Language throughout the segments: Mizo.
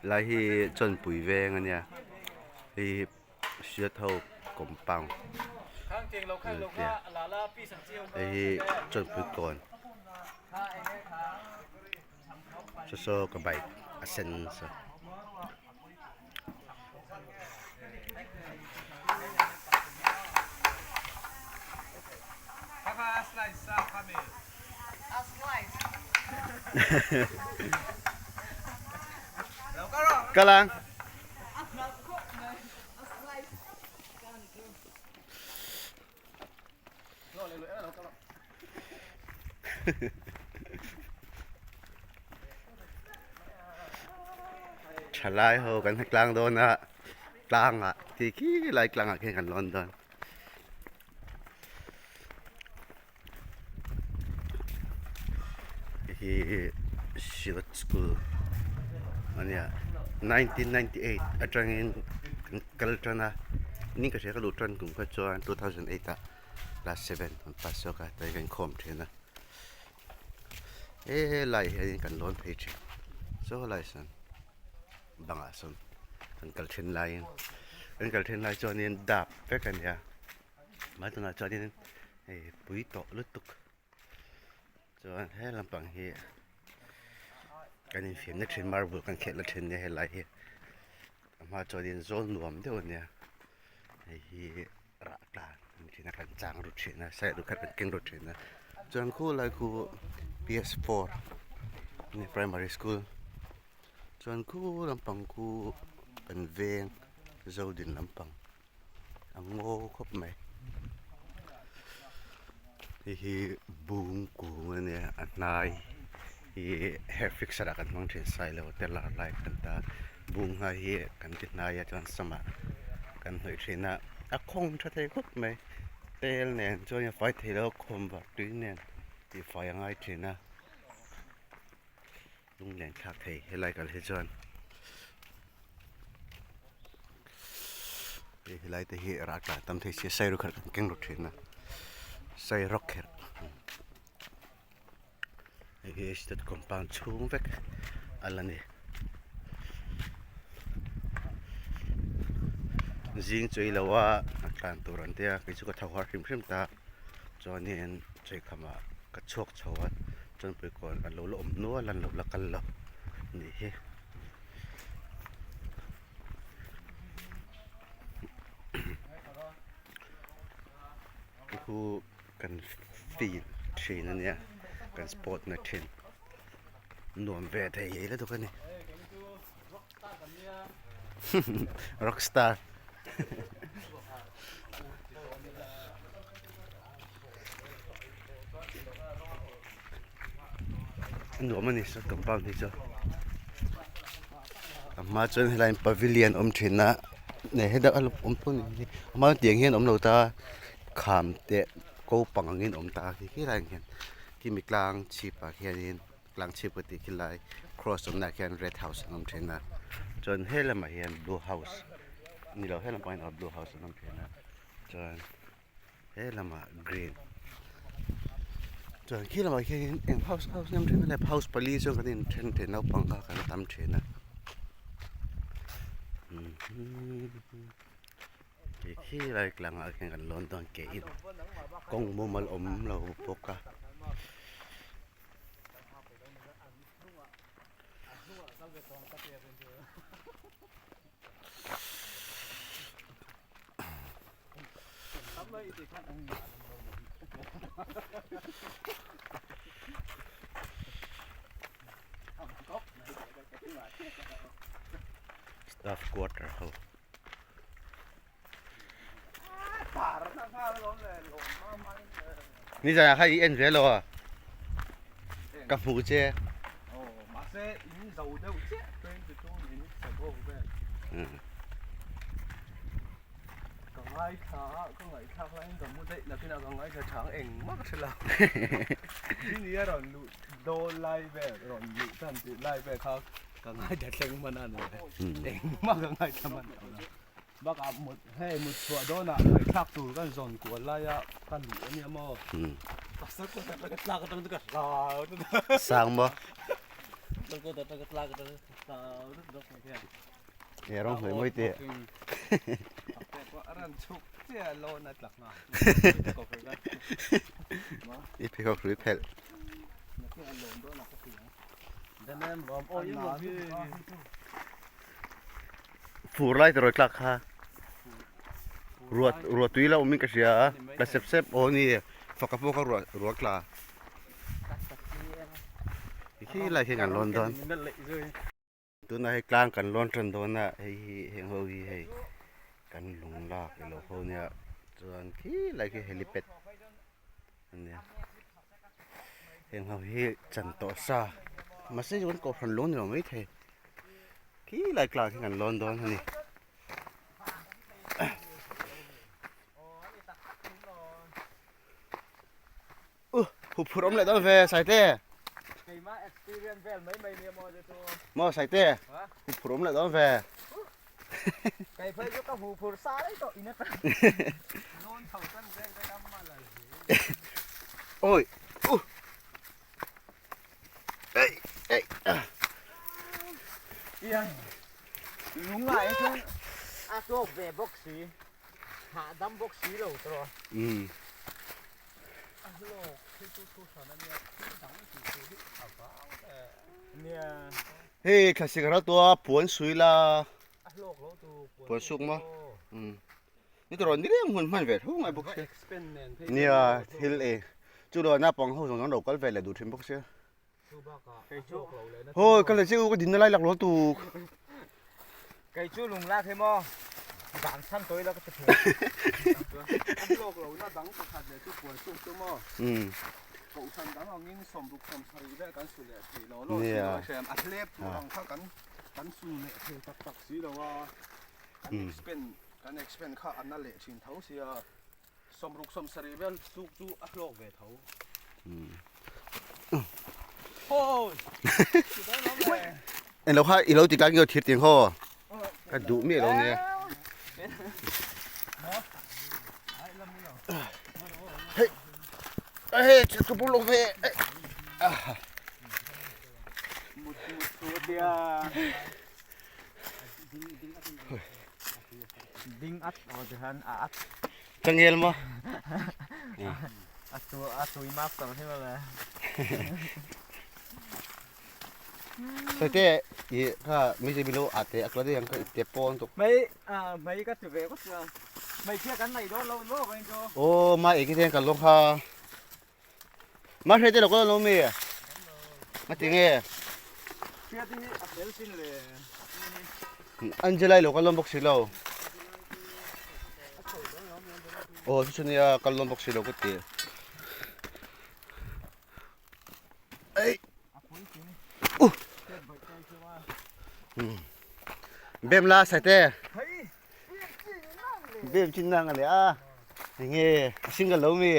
Lai hi chawnpui veng a nia hei hi hriat ho compound hei hi chawnpui kawn saw saw ka bike a sen saw. Kal ang. Thalai ho kan tlang dawn a tlangah ti khi lai tlangah khian kan lawn dawn. Hei hi Silat school a nia 1998 atangin kan kal tan a ni ka hria ka luh tan kum kha chuan 2008 ah class 7 an pass zawk a tlai kan khawm thin a helai hianin kan lawn phei thin saw lai sawn bangah sawn kan kal thin laiin kan kal thin lai chuanin dap vek a nia Hmai tunah chuanin hei pui tawh lutuk chuan he lampang hi kan infiamna thin marble kan khelhna thin nia helai hi a hma chuanin zawl nuam deuh a nia hei hi rah tlan a ni thin a kan chang ru thin a side ah khan kan keng ru thin a chuan khulai khu PS four primary school chuan khu lampang khu kan veng zodin lampang. A ngaw khawp mai hei hi bung kung a nia a hnai hi hair fixer ah kan hmang thin sailo te lar lai kan ta bung hnai hi kan ti hnai a chuan samah kan hnawih thin a a khawng tha thei khawp mai tel nen chuan a fai thei lo a khawm var tui nen tihfai a ngai thin a lunglen thlak thei helai kal hi chuan. Hei helai te hi rah tla tam thei sia sairawkherh kher kan keng ru thin a sairawkherh hei hi state compound chhung vek a la ni zing chu ilo a a tlan tur an tia kei chu ka tho har hrim hrim ta chuanin chawihkhamah ka chhuak chho a chuan pawikawn an lo la awm nual a an lo la kal lo anih hi. Khu kan field thin a nia kan sport na thin nuam ve thei ngei lutuk a ni rockstar nuam a ni saw compound hi chu a hma chuan helai pavilion awm thin a ne hetah a awm pawh ni hi a hma tiang hian awm lo ta kham te ko pang angin awm ta khi khilaiah khian khimi tlang chhipah khianin tlang chhip ka tih khilai cross awmna ah khian red house an awm thin a chuan he lamah hian blue house ni lo he lam pangah hian blue house an awm thin a chuan. He lamah green chuan khi lamah khianin eng house house nem thin a house pali chuan kan inthen thei naupang kha kan tam thin a hei khi lai tlangah khian kan lawn dawn ke in kawng mumal awm lo bawk a. Staff quarter ho. Ni zan ah khan i en ve lo a ka hmu che. Ka ngaithla a, ka ngaihthlak laiin ka mu daih nakinah ka ngaithla chang engmah ka hre lo. Ni a rawn luh dawn lai vel, rawn luh tan tih lai vel kha ka ngaithla thleng hman a ni e. Engmah ka ngaithla hman lo la. Bakah mut hei mut chhuah dawnah ngaihthlak tur kan zawn kual laia ka luh a nia maw. Pasal ka tlak atang chu ka hlau. Sang maw? He rawng hnawih mawi teh. I pheikhawk hrui phelh. Fur lai teraw tlak kha ruah ruah tui la awm in ka hria a tla sep sep aw ni faka pawh kha ruah ruah tla khi lai khian kan lawn dawn tunah hei tlang kan lawn tan dawn a hei hi heng ho hi hei kan lung lak ilo ho nia chuan khi lai khi helipad a nia. Heng ho hi chan tawh sa mahse chuan kohhran lung a ni lo maithei khi lai tlang khi kan lawn dawn a ni. Uh huphurh awm leh dawn ve Saite. Maw Saite huphurh awm leh dawn ve. Ôi uh. Ê ê à. Lungai chuan a tawk ve bawk si hahdam bawk si lo tawh. Um. Hei thlasik ral tua puan sui la puan suk maw um ni tawh ni reng hmun hman ve tho ngai bawk sia nia thil e chu lo naupang ho zawng zawng lo kal ve leh duh thin bawk sia hawi ka la chiu ka dinna lai lak lo tuk. Kei chu lung lak hi maw dan chhan tawi la ka ti thei. An lawk lo na dang pakhat leh chu puan suk chu maw. Kohhran dang angin sawmruk sawmsarih vel kan su leh thei lo lo si lo hrem a hlep tur ang kha kan kan su leh thei tak tak si lo a. Kan expand kan expand kha a na leh thin tho sia. Sawmruk sawmsarih vel suk chu a hlawk ve tho. Eng lo kha i lo ti tlang nge thir ting haw ka duh miah lo nia. Hei hei ka bul lo ve. Ding at aw chuan a at. Changel maw? A tu a tui master hi mawle. Saite i kha mi je bilo ate akla de ang kha ipte pawn tuk. Mai a mai ka ti ve ko sia. Mai chia kan nei dawn lo maw kan chu. Oh ma e ki ten kan long kha. Ma hre te lo ko lo mi. Ma ti nge. Chia ti a fel sin le. Angela lo ka lom bawk si lo. Aw chu chu nia kal lawm bawk si lo ka ti. Ei. Uh. Bem la saite. Bem chin nang ale a. Nge single lo mi.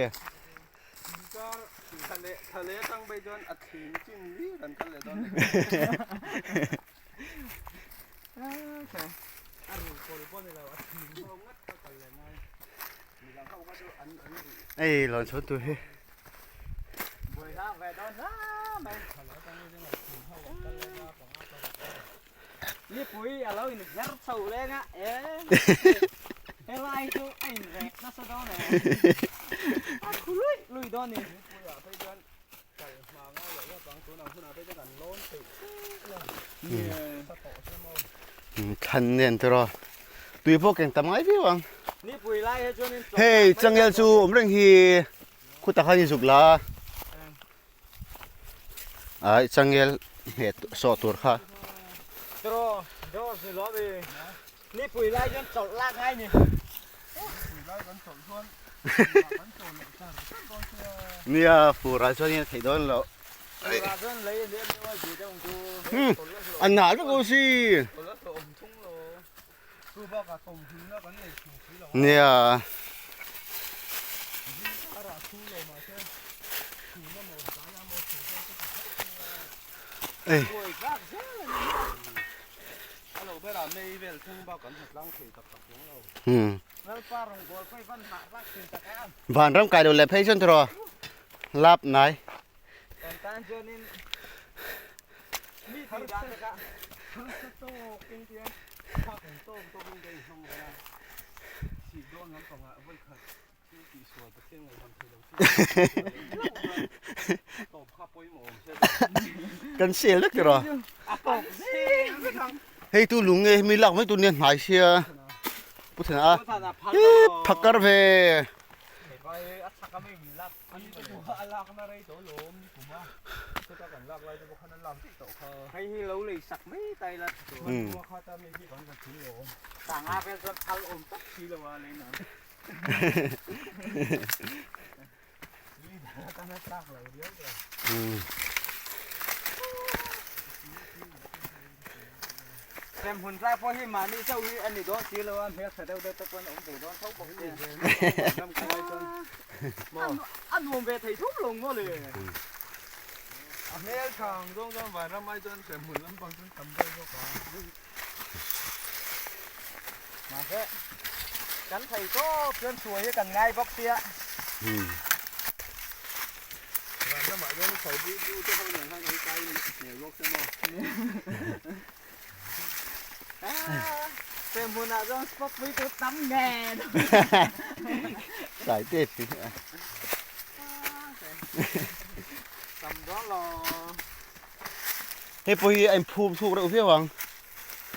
Thale thale tang bai chuan a thim chin mi kan kal leh dawn. Ei lawn chho tur hi. Nipui a lo in her chho leng a e helai chu a in rek nasa dawn e a khu lui lui dawn ni. Thlan nen tiraw tui pawh keng tam ngai viau ang hei changel chu awm reng hi khuta khan i zuk la a changel hmet sawh tur kha Nia fur ah chuan in a theih dawn loh. A nal vek aw si. Nia. Ei. Van ram kai lo leh phei chuan tiraw lap nai. Kan sel vek tiraw? Hei tu lung nge hemi lak mai tur nia hnai sia Pu Thana a hip phakar ve. Hremhmun tlai pawh hi mahni chauh hi a ni dawn si lo a, hmeltha deuh deuh te pawhin a awm ve dawn tho bawk sia. A nuam ve thei thum lo maw le. A hmeltha ang zawng chuan vanram ai chuan hremhmun lampang chu tam deuh zawk a. Mahse kan thei tawp chuan suai hi kan ngai bawk sia. Vanramah hian chho bui bui te ho nen khan kan kai hmel bawk sia maw. Pe hmunah chuan spot pui tur tam nen. Sai te si. Tam dawn lo. Hei pawh hi a inphum chhuk reuh viau ang.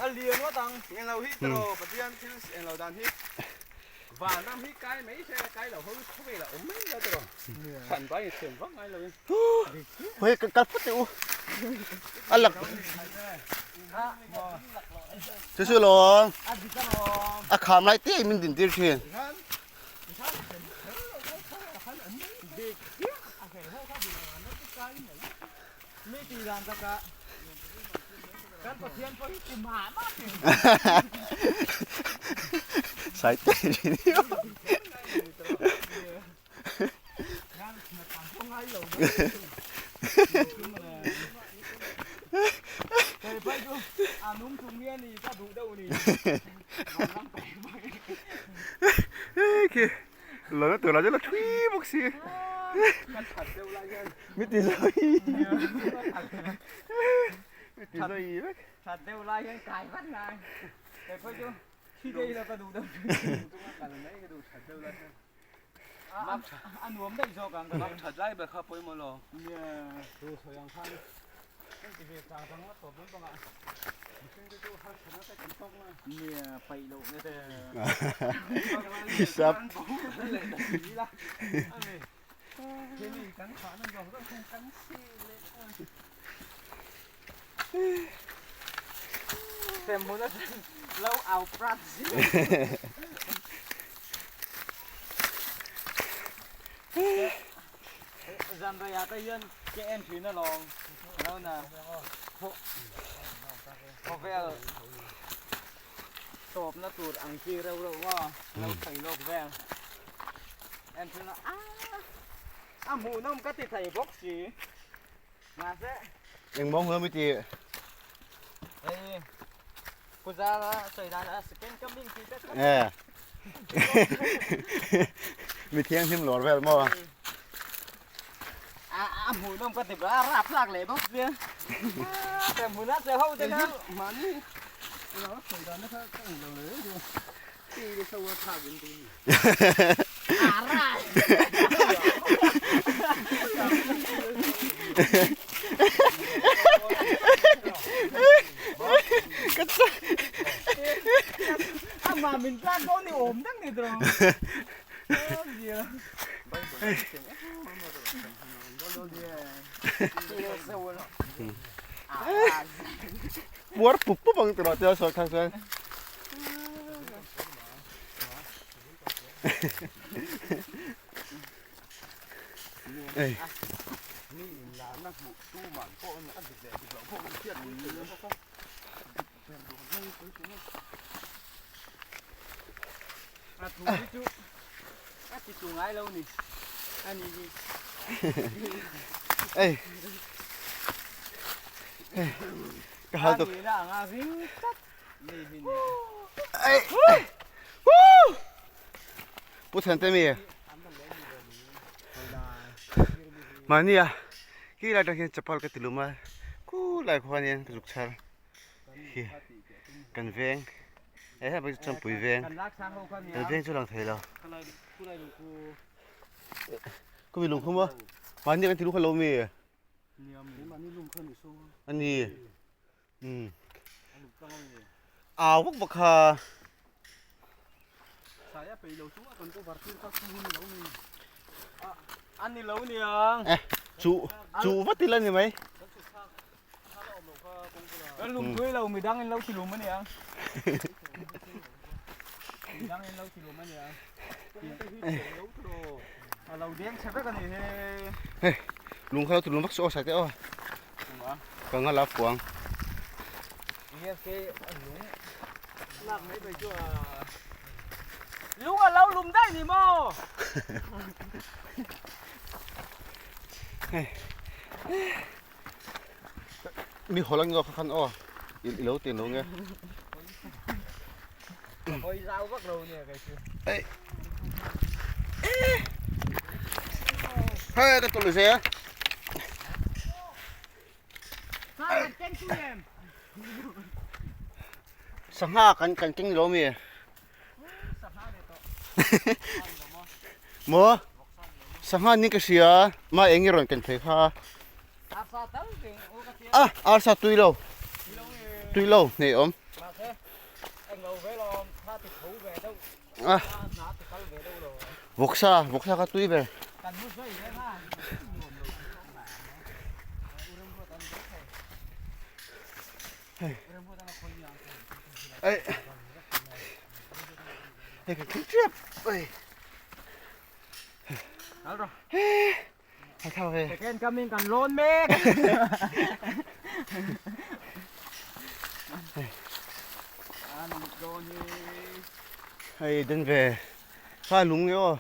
A lian ngawt ang. Englo hi tiraw Pathian thil englo dan hi vanram hi kai mai se kai lo ho hi khawvel ah awm mai ila tiraw hran bai in siam vak ngai lo in. Hei ka kal phawt teh u. A lak chu chu lawm a kham lai te min din tir thin. Mi ti dan taka kan Pathian pawh hi ti mah mah thin. Sai te thin hi. A nung chung hian ni ka duh deuh ni. Khi lo na tur la chu la thui bawk si. Mi ti zawi. Mi ti zawi vek. That deuh lai hian kai vat ngai. Kei pawh chu thi dei la ka duh deuh. A nuam daih zawk ang ka Mak that lai ber kha pawimawh lo. Tu sawi ang khan kan ti ve chang chang ngawt tawp dawn bangah mihring te chu harsatna te kan tawk na. Nia paih loh na te. Hisap. Xem hmun a lo au prat zing. Zan rei ah te hian ke en thin alawm lo na khawvel tawpna tur ang chi reuh reuh maw lo sawi lawk vel en thin a a hmuhnawm ka ti thei bawk si. Mahse. Engmaw hmuh mi ti? Hei Puzara sawi dan a second coming tih te kha. Eh. Mi thianghlim lawr vel maw? A a hmuh nawm ka ti ber a rap lak leh bawk sia. Te hmun a che ho te kha. Mahni lo sawi dan te kha ka englo leh reng chu. Ti te so a thlak in ti. Amah min tlan dawn ni awm dang ni tawh. Puar pup pup ang tiraw tia sawi kha chuan. Ei. A thu hi chu a ti tu ngai lo ni. A ni hi. Ei. Ka hal tuk. A ni na anga ring tlat. Pu Thante mi mahnia khi lai tang hian chapal ka ti lum a. Khulai khuanin ka zuk chhar hi kan veng he hei chu champui veng kan veng chu lang thei lo khumi lungkhum a mahni kan ti lu kha lo mi ani um au vak vak kha eh chu chu vat ila ni mai hei lung kha lo ti lum vak suh aw saite aw ka nga la fuang Lung a lo lum daih ni maw? Mi hawl ang zawk kha khan aw i lo ti lo nge. Hawi zau vak lo nia kei chu. Ei. Hei ka tawlh zel. Sangha kan kan keng lo mi. Maw sangha ni ka hria ma eng i rawn ken thei kha. A arsa tui lo tui lo hneh awm. A vawksa vawksa kha tui ber. Ei hei ka thleng tep ei hei thau ve Second coming kan lawn mek. Hei den ve kha lung nge aw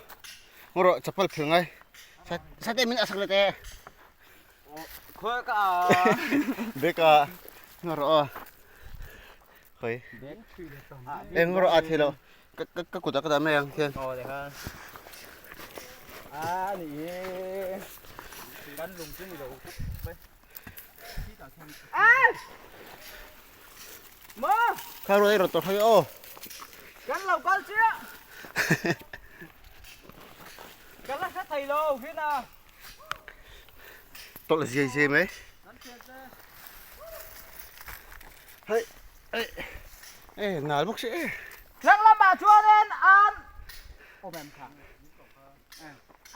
ngaw rawh chapal phel ngai sa te min a sak le te. Khawi ka Bek a ngaw rawh aw khawi e ngaw rawh a thei lo ka ka kut ah ka dah mai ang khian aw le kha a ni hi kan lung chu ni lo maw kha rawh ei rawh tawh kha aw kan lo kal chiah kan la hre thei lo hin a Tawlh ziai ziai mai. Hei ei ei nal bawk si e. Tlang lamah chuanin an awm em kha?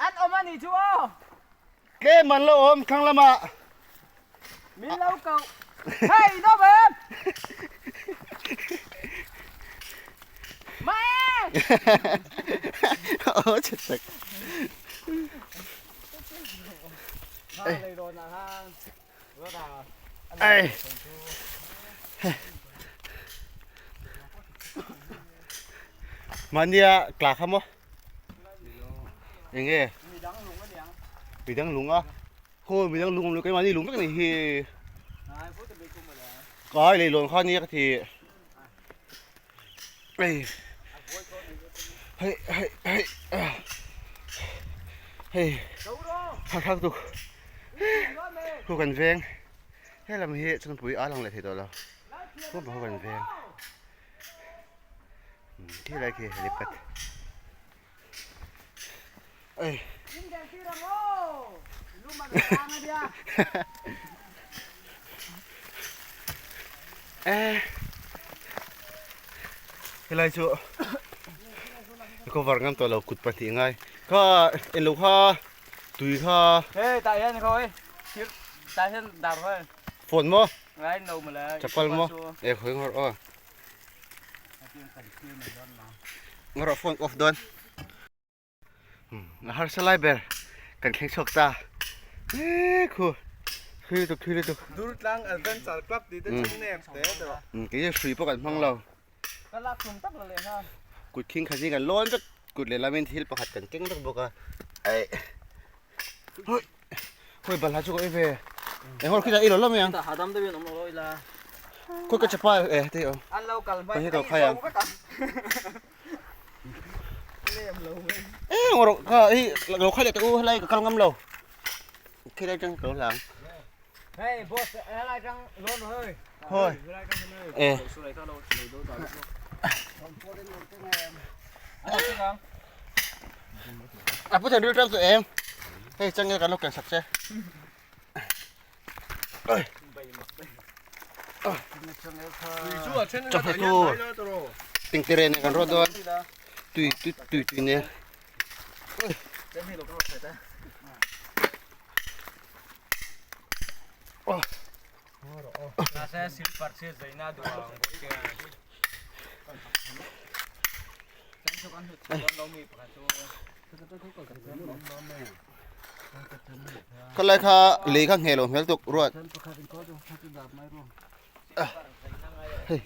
An awm a nih chu aw. Tlem an lo awm thlang lamah. Min lo koh. Hei in awm em? Mah e! Aw chhe tak. Ei. Mahnia tla kha maw? Enge? Midang lung a. Khaw midang lung awm lo keimahni lung vek a nih hi. Kai leilawn kha nia ka ti. Ei. Hei hei hei. Hei. Thlak tuk. Khu kan veng. He lam hi chungpui a lang leh thei tawh lo. Khu kan veng. Khi lai khi helipad. Ei. Eh. Helai chu cover ngam tawh lo kut pahnih ngai. Kha eng lo kha tui kha. Hey tah hian khawi thir tah hian dar khawi. Phone maw? Ngai no mawle. Chapal maw? E khawi ngawr aw. Ngawr phone off dawn. A harsa lai ber kan thleng chhuak ta. E khu thui lutuk thui lutuk. Durtlang Adventure Club tih te chu nep te te rawh. Kei chu hrui pawh kan hmang lo. Ka lak tum tak lo leh nghal. Kut khing khat hi kan lawn vek kut lehlamin thil pakhat kan keng vek bawk a. Ei. Hoi. Hoi balha chu ka ei ve. Engawr khitah i lo la mai ang. Khitah hahdam deuhin awm lo lo ila. Khawi ka chapal e heti awm. An lo kal hmai Hei ka khai ang. Lem lo mai. E ngawr kha hi lo khai leh teh u helai ka kal ngam lo. Khi lai tang ka lo hlang. Khawi e. A pu than ril tang chu em hei changel kan lo ken sak che. Chawhmeh tur tingtire nen kan rawt dawn tui tui tui tui nen. Khalai kha lei kha ngheh loh hmel tuk ruat. Hei.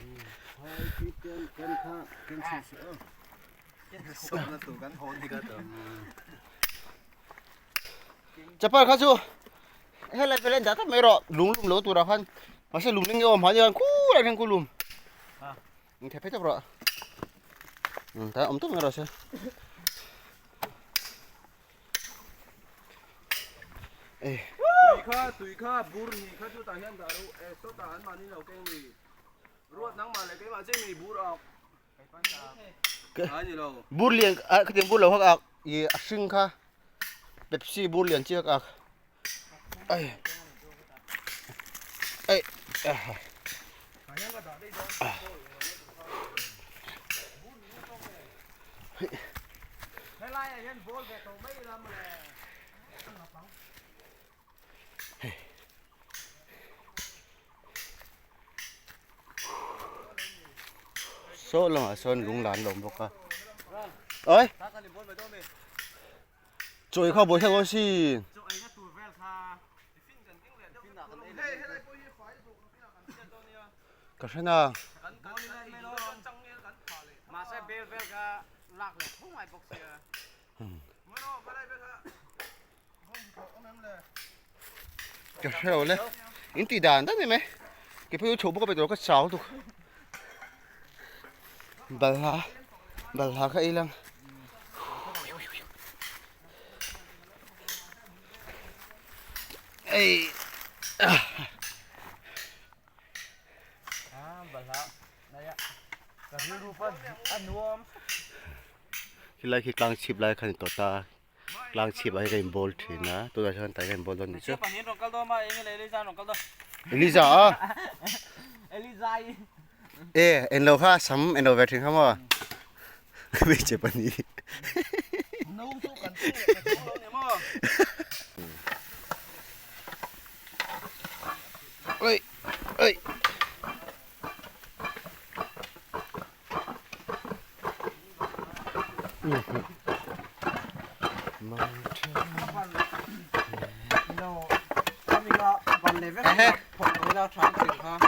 Chapal kha chu helai vel a in dah tawp mai rawh lung lum lo turah khan mahse lung eng nge awm hmai hian khulai hian khu lum. In thei phei tawp rawh. Um ta awm tawp mai rawh se. Ei. Tui kha tui kha bur ni kha chu tah hian dah ro e sawtah an mahni lo keng ni. Ruat nangmah leh keimah che mi bur awk. A ni lo. Bur lian a khatiang bur lo hak ak i a hring kha Pepsi bur lian chi hak ak. Ai. Ai. Saw lamah sawn lung lan a awm bawk a oi chaw ei kha buai thlak dawn sin. Ka hre na. Ka hre lo le. In tih dan dan em e. Kei pawh hi chho bawk a pe tur ka chau lutuk. Balhla balhla kha ei lang. Ei. Khilai khi tlang chhip lai kha ni tawh ta. Tlang chhip ah hian ka inbawl thin a tunah hian tah hian ka inbawl dawn nih chu. Eliza a e englo kha sam englo ve thin kha maw hmeichhe pahnih oi oi.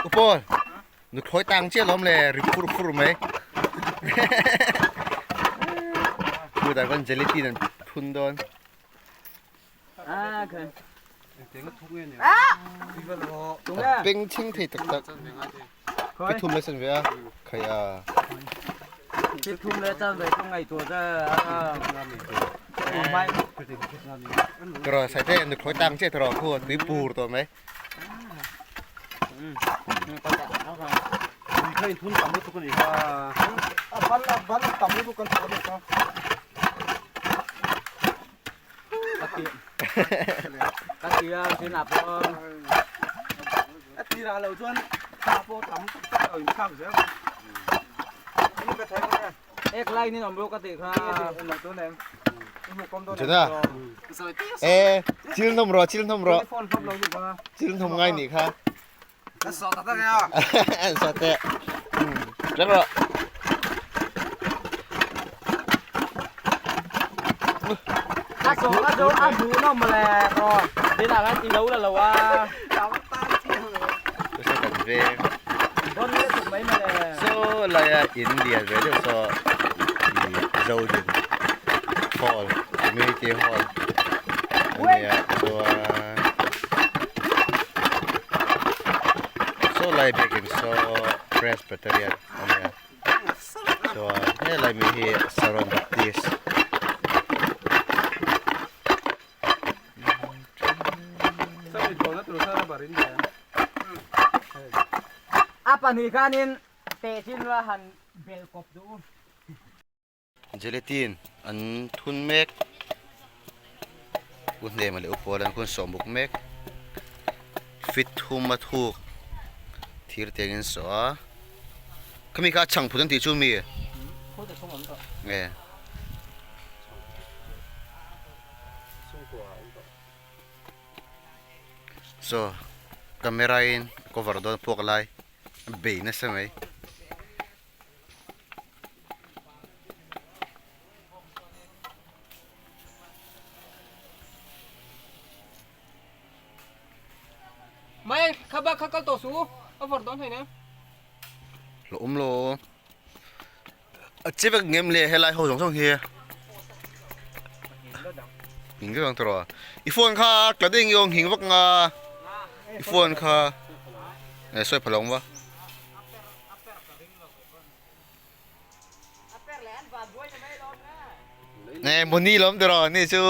Upawl nuthlawi tang chiah lawm le ri phur phur mai chutah chuan gelatin an phun dawn. A beng chhing thei tak tak pi thum le chan ve a khai a pi thum le chan ve chu ngai tur tro sai te nu khoi tang che tro khu tui pur to mai Chuna e chil hnawm rawh chil hnawm rawh chil hnawm ngai nih kha sawt teh ṭan rawh. Saw laia in lian ve deuh saw ih Zodin hall community hall a nia chuan saw lai biakin saw presbyterian a nia chuan helai mi hi Saron Baptist. A pahnih khanin tehchin la han bel kawp duh u. Gelatin an thun mek u hnema leh u pawl an hun sawh bawk mek fit thum a thuk thir tiang in sawh a khami kha a chhang phut an tih chu mi nge. Saw camera in cover dawn a puak lai a bei nasa mai. Mai kha bak kha kal tawh su a vawrh dawn hei ne. Lo awm lo. A che vek ngem le helai ho zawng zawng hi. Hing vek ang tawh a. I phone kha tla ding i awm hing vak nga. I phone kha. Eh sawi phalawng va. Nè moni lawm tiraw ni chu.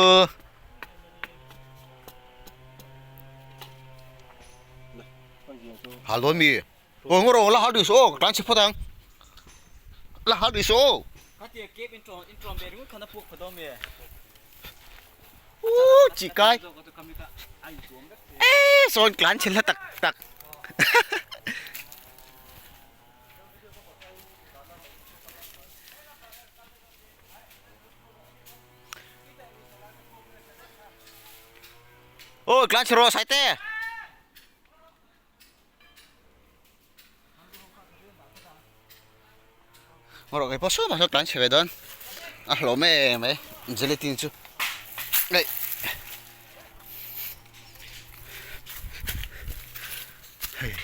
Hal dawn mi. Aw ngaw rawh la hal duh suh aw ka tlan chhe phawt ang. La hal duh suh aw. Ooh chi kai. Eee sawn tlan chhe hla tak tak. Ôi, tlan chhe rawh Saite. Ngaw rawh kei pawh saw mahse tlan chhe ve dawn a hlawm em mai gelatin chu ei hei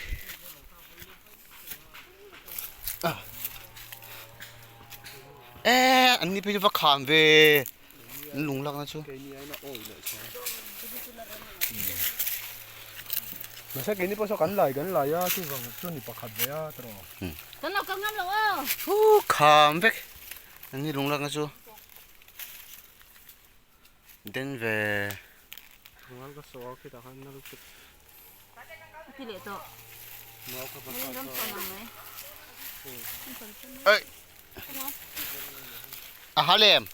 e an ni phei chu va kham ve an lung lakna chu. Mahse keini pawh saw kan lai kan lai a chuvang chu ni pakhat ve a tawh. Kan lo kal ngam lo aw. Hu kham vek an ni lung lakna chu den ve. Ngal ka saw a khitah khan nal chuk. A ti leh tawh. Hei ram sawn ang mai. Ei. A ha lem.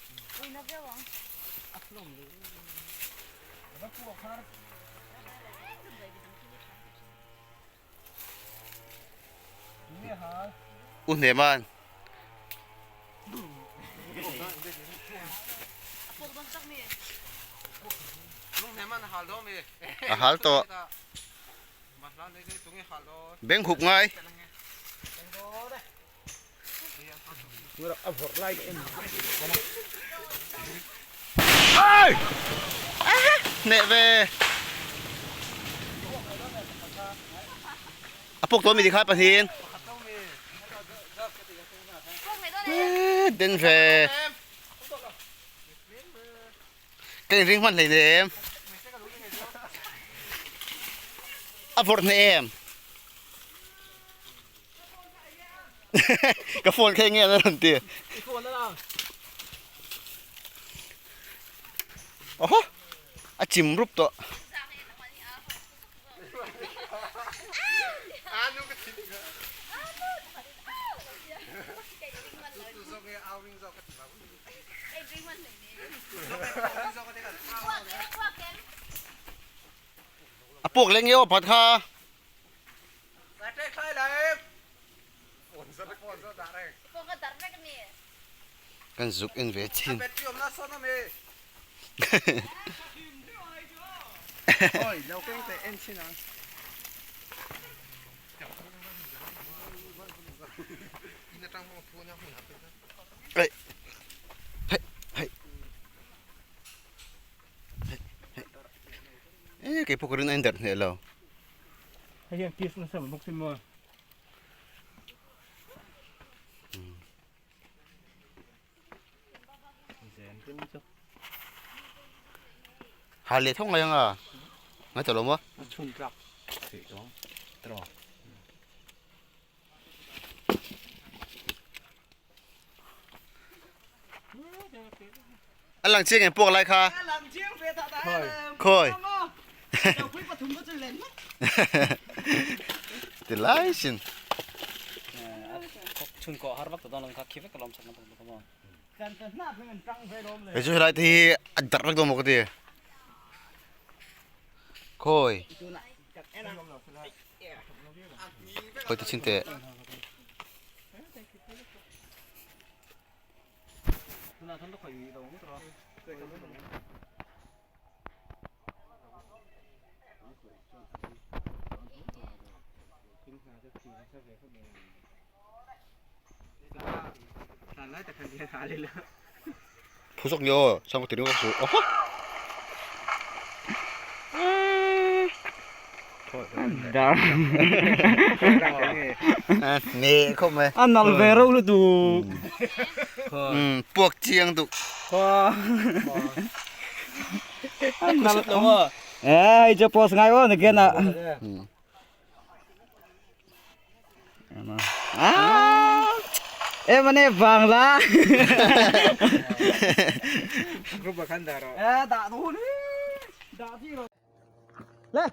U hneman. A hal tawh. Beng hup ngai. Neh ve. A puk tawn mi ti kha pahin. Den ve. Ka inring hman hlei nem. A vawrh hneh em. Ka phone kha enge an rawn ti. Oho! A chim rup tawh. A puak leh nge aw phat kha. Kan zuk en ve chin. Hei hei hei hei hei kei pawh ka rin a in darh hneh lo. Hei hian kiss nasa bawk sin maw. Ha leh thawk ngai ang a ngai tawh lo maw. A chhun tlak theih tawh ang tiraw. A lang chiang em puak lai kha. Khawi. Ti lai sin. Hei chu helai te hi a darh vek dawn maw ka ti. Khawi. Khawi ti chin teh. Phusawk ni aw chang ka ti ringawt chu aw ne khawp mai a nal ve reuh lutuk puak chiang duh e hei chu post ngai aw nakin ah em ane bangla e dah tu ni dah chi rồi le